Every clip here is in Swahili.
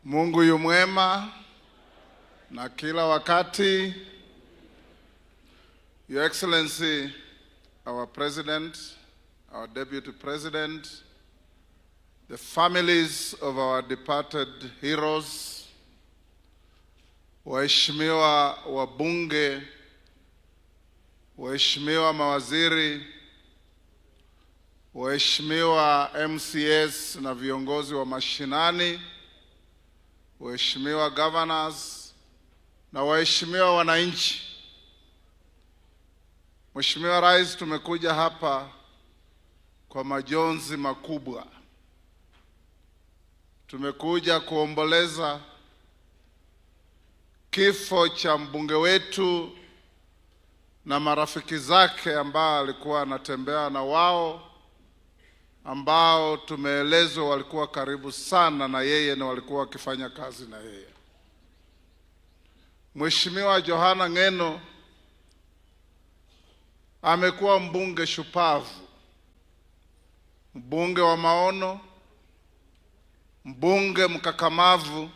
Mungu yu mwema na kila wakati. Your Excellency, our President, our Deputy President, the families of our departed heroes, waheshimiwa wabunge, waheshimiwa mawaziri, waheshimiwa MCAs na viongozi wa mashinani, waheshimiwa governors na waheshimiwa wananchi. Mheshimiwa Rais, tumekuja hapa kwa majonzi makubwa. Tumekuja kuomboleza kifo cha mbunge wetu na marafiki zake ambao alikuwa anatembea na wao, ambao tumeelezwa walikuwa karibu sana na yeye na walikuwa wakifanya kazi na yeye. Mheshimiwa Johana Ng'eno amekuwa mbunge shupavu, mbunge wa maono, mbunge mkakamavu,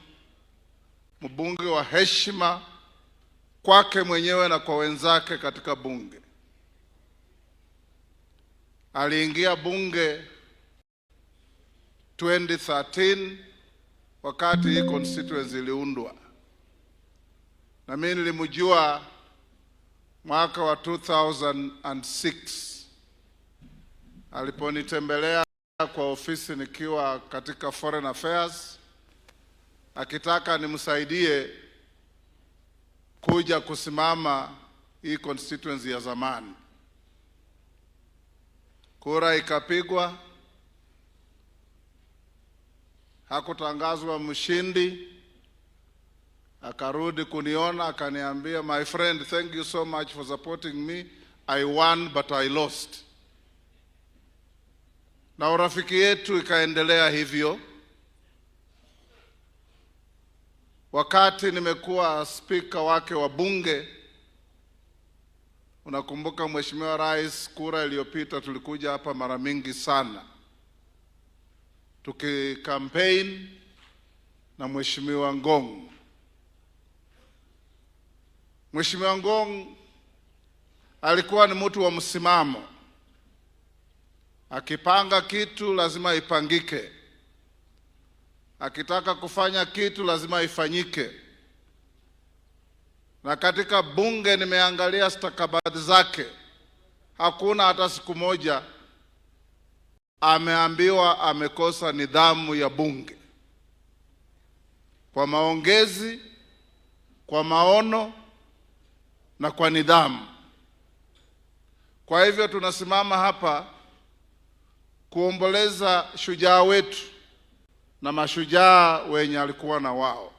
mbunge wa heshima kwake mwenyewe na kwa wenzake katika bunge. Aliingia bunge 2013 wakati hii constituency iliundwa, na mimi nilimjua mwaka wa 2006 aliponitembelea kwa ofisi nikiwa katika Foreign Affairs, akitaka nimsaidie kuja kusimama hii constituency ya zamani. Kura ikapigwa, hakutangazwa mshindi. Akarudi kuniona akaniambia, "My friend, thank you so much for supporting me. I won but I lost." Na urafiki yetu ikaendelea hivyo. Wakati nimekuwa spika wake wa bunge, unakumbuka Mheshimiwa Rais, kura iliyopita tulikuja hapa mara mingi sana tuki-campaign na Mheshimiwa Ngong. Mheshimiwa Ngong alikuwa ni mtu wa msimamo, akipanga kitu lazima ipangike, akitaka kufanya kitu lazima ifanyike. Na katika bunge nimeangalia stakabadhi zake, hakuna hata siku moja ameambiwa amekosa nidhamu ya bunge. Kwa maongezi, kwa maono na kwa nidhamu. Kwa hivyo tunasimama hapa kuomboleza shujaa wetu na mashujaa wenye alikuwa na wao.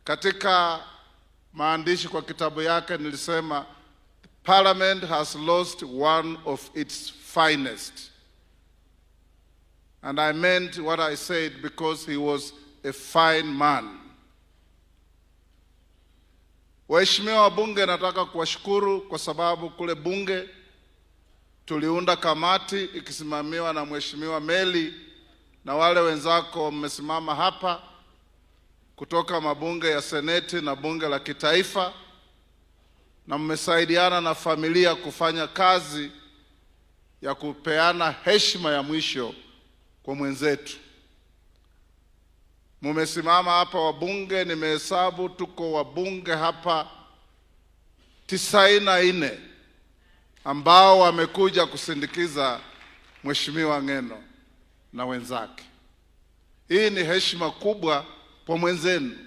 Katika maandishi kwa kitabu yake nilisema, "Parliament has lost one of its finest." And I meant what I said because he was a fine man. Waheshimiwa wabunge, nataka kuwashukuru kwa sababu kule bunge tuliunda kamati ikisimamiwa na Mheshimiwa Meli na wale wenzako mmesimama hapa kutoka mabunge ya seneti na bunge la kitaifa, na mmesaidiana na familia kufanya kazi ya kupeana heshima ya mwisho kwa mwenzetu. Mumesimama hapa wabunge, nimehesabu tuko wabunge hapa 94 ambao wamekuja kusindikiza Mheshimiwa Ng'eno na wenzake. Hii ni heshima kubwa kwa mwenzenu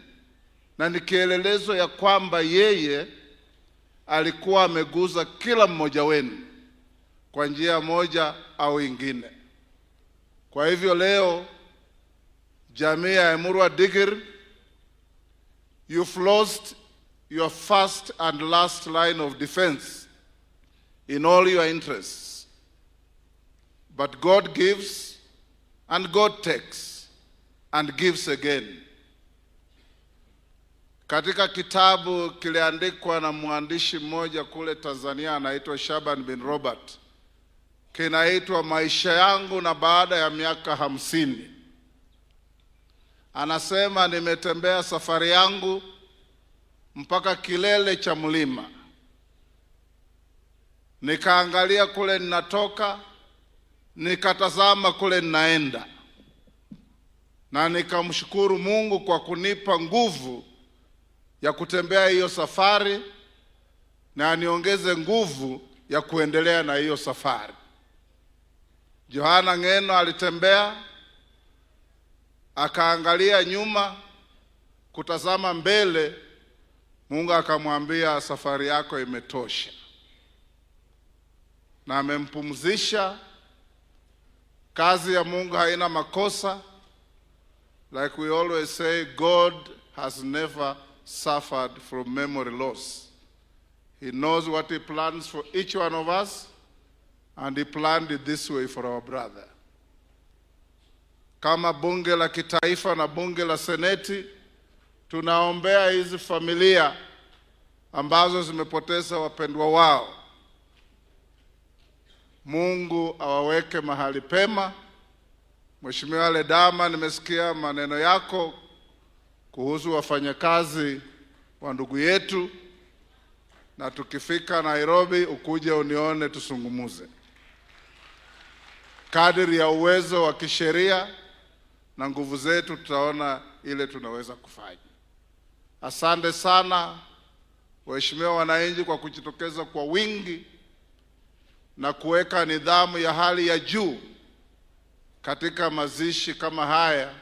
na ni kielelezo ya kwamba yeye alikuwa ameguza kila mmoja wenu kwa njia moja au ingine. Kwa hivyo leo jamii ya Emurua Dikirr, you've lost your first and last line of defense in all your interests. But God gives and God takes and gives again. Katika kitabu kiliandikwa na mwandishi mmoja kule Tanzania anaitwa Shaban bin Robert, kinaitwa Maisha Yangu na Baada ya Miaka 50. Anasema, nimetembea safari yangu mpaka kilele cha mlima, nikaangalia kule ninatoka, nikatazama kule ninaenda, na nikamshukuru Mungu kwa kunipa nguvu ya kutembea hiyo safari na aniongeze nguvu ya kuendelea na hiyo safari. Johana Ng'eno alitembea akaangalia nyuma kutazama mbele, Mungu akamwambia safari yako imetosha, na amempumzisha. Kazi ya Mungu haina makosa. Like we always say, God has never suffered from memory loss. He knows what he plans for each one of us, and he planned it this way for our brother. Kama bunge la kitaifa na bunge la seneti, tunaombea hizi familia ambazo zimepoteza wapendwa wao. Mungu awaweke mahali pema. Mheshimiwa Ledama, nimesikia maneno yako kuhusu wafanyakazi wa ndugu yetu, na tukifika Nairobi ukuje unione tusungumuze kadiri ya uwezo wa kisheria na nguvu zetu, tutaona ile tunaweza kufanya. Asante sana waheshimiwa wananchi kwa kujitokeza kwa wingi na kuweka nidhamu ya hali ya juu katika mazishi kama haya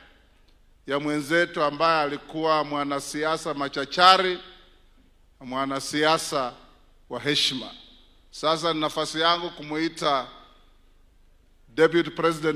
ya mwenzetu ambaye alikuwa mwanasiasa machachari, mwanasiasa wa heshima. Sasa ni nafasi yangu kumuita Deputy President.